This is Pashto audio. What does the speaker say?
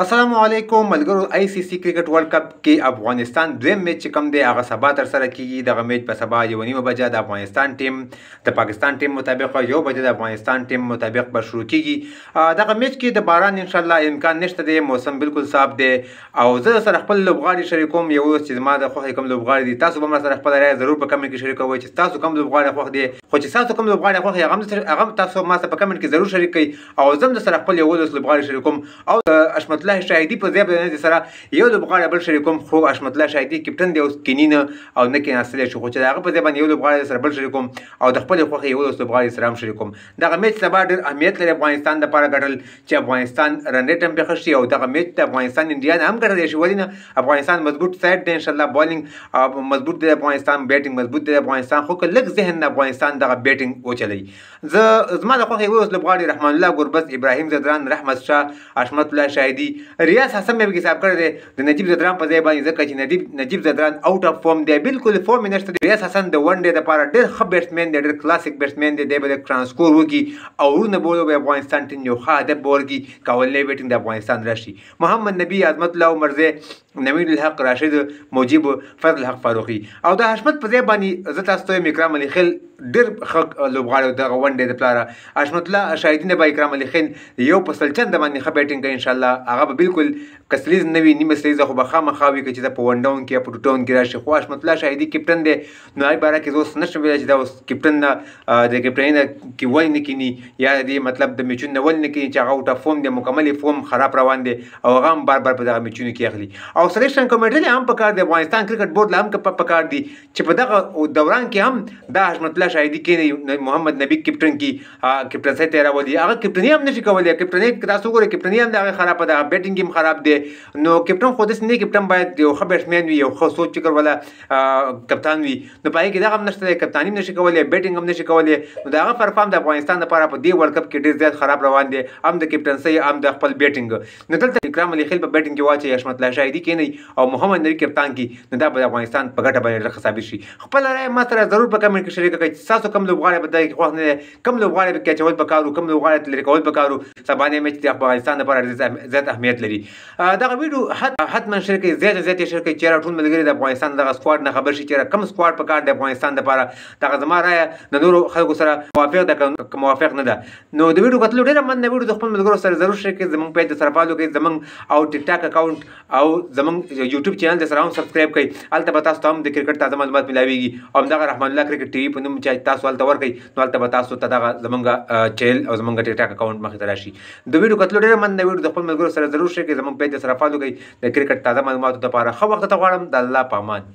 السلام علیکم ملګرو، آی سی سی کرکټ ورلډ کپ کې افغانستان دویم میچ چې کوم دی هغه سبا ترسره کیږي. دغه میچ په سبا 1:30 بجه د افغانستان ټیم د پاکستان ټیم مطابق 1 بجه د افغانستان ټیم مطابق به شروع کیږي. دغه میچ کې د باران انشاءالله امکان نشته دی، موسم بالکل صاف دی او زه سره خپل لوبغاړي شریکوم. یو چې زما د خوښې کوم لوبغاړي دي، تاسو به ما سره خپله رایه ضرور په کمنټ کې شریکوئ چې تاسو کوم لوبغاړی خوښ دی. خو چې تاسو کوم لوبغاړی خوښ دی هغه هم تاسو ما سره په کمنټ کې ضرور شریک کړئ او زه هم سره خپل 11 لوبغاړي شریکوم. او حشمت الله شاهدي په ځای باندې سره یو لوبغاړی بل شریکوم، خو حشمت الله شاهدي کپټن دی اوس کینی نه او نه کېناستلی شي، خو چې د هغه په ځای باندې یو لوبغاړی سره بل شریکوم او د خپلې خوښې 11 لوبغاړي سره هم شریکوم. دغه میچ سبا ډېر اهمیت لري افغانستان دپاره ګټل، چې افغانستان رن ریټ هم پرې ښه شي او دغه میچ د افغانستان انډیا نه هم ګټلی شي. ولې نه، افغانستان مضبوط سایډ دی انشاءالله، بالینګ مضبوط دی افغانستان، بیټینګ مضبوط دی افغانستان، خو که لږ ذهن نه افغانستان دغه بیټینګ وچلوي. زه زما د خوښې 11 لوبغاړي رحمان الله ګربز، ابراهیم ځدران، رحمت شاه، حشمت الله شاهدي، ریاض حسن مې پکې حساب کړی دی د نجیب ځدران په ځای باندې، ځکه چې نجیب ځدران اوټ اف فارم دی، بالکل فارم یې نشته. ریاض حسن د ون ډے دپاره ډېر ښه بیټسمین دی، ډېر کلاسیک بیټسمین دی، دی به د ټرانسکور وکړي او ورونه به ولوبوي افغانستان ټیم یو ښه هدف به ورکړي که اولنی بیټینګ د افغانستان راشي. محمد نبي، عظمت الله عمرزی، نوین الحق، راشد مجیب، فضل الحق فاروقي. او د حشمت په ځای باندې زه تاسو ته وایم اکرام علي خیل ډېر ښه لوبغاړی دی دغه ون ډے دپاره. حشمت الله شاهدي نه به اکرام علي خیل یو په سل چنده باندې ښه بیټینګ کوي انشاءالله. هغه به بالکل که سلیز نه وي نیمه سلیزه خو به خامخا وي که چې په ون ډاون کې یا په ټو ډاون کې راشي. خو حشمت الله شاهدي کپټن دی، نو هغې باره کې زه اوس نه شم ویلی چې دا اوس کپټن نه د کپټنۍ نه کې ولې نه کیني، یا د دې مطلب د میچونو نه ولې نه کیني چې هغه اوټ اف فارم دی، مکمل یې فارم خراب روان دی او هغه هم بار بار په دغه میچونو کې اخلي. او سلیکشن کمیټې له هم پکار دی، افغانستان کرکټ بورډ له هم پکار دی چې په دغه دوران کې هم دا حشمت الله شاهدي کیني، محمد نبي کپټن کی کپټنسۍ ته یې راولي. هغه کپټني هم نشي کولی، کپټنۍ که تاسو وګورئ کپټني هم د هغې خرابه ده، بیټینګ یې هم خراب دی. نو کپټن خو داسې نه، کپټن باید یو ښه بیټسمین وي، یو ښه سوچ فکر والا کپتان وي، نو په هغې کې دغه هم نشته دی، کپتاني هم نشي کولی، بیټینګ هم نشي کولی. نو د هغه پرفارم د افغانستان دپاره په دې ورلډ کپ کې ډېر زیات خراب روان دی، هم د کپټنسۍ هم د خپل بیټینګ. نو دلته اکرام علي خیل په بیټینګ کې واچوي، حشمت الله شاهدي کښېنوي او محمد نبي کپتان کړي، نو دا به د افغانستان په ګټه باندې ډېر ښه ثابت شي. خپله رایه ما سره ضرور په کمنټ کې شریکه کړئ چې تاسو کوم لوبغاړی په دغه کې خوښ نه دی، کوم لوبغاړی پکې اچول پکار وو، کوم لوبغاړی لرې کول پکار وو. سبانۍ میچ د افغانستان دپاره ډېر زیات اهمیت لري. دغه ویډیو حتما شریک کړئ، زیات زیات یې شریک کړئ چې ټول ملګري د افغانستان دغه سکواډ نه خبر شي چې کوم سکواډ پکار دی افغانستان دپاره. دغه زما رایه د نورو خلکو سره موافق ده که موافق نه ده. نو د ویډیو کتلو ډېره مننه. ویډیو د خپل ملګرو سره ضرور شریک کړئ، زموږ پیج د سره فالو کړئ، زموږ او ټیک ټاک اکاونټ او زموږ یوټیوب چینل د سره هم سبسکرایب کړئ، هلته به تاسو ته هم د کرکټ تازه معلومات ملاویږي. او همدغه رحمان الله کرکټ ټي وي په نوم چې تاسو هلته ورکړئ نو هلته به تاسو ته دغه زموږ چینل او زموږ ټیک ټاک اکاونټ مخې ته راشي. د ویډیو کتلو ډېره مننه. ویډیو د خپل ملګرو سره ضرور شریک کړئ، زموږ پیج د سره فالو کړئ د کرکټ تازه معلوماتو دپاره. ښه وخت ته غواړم، د الله په امان.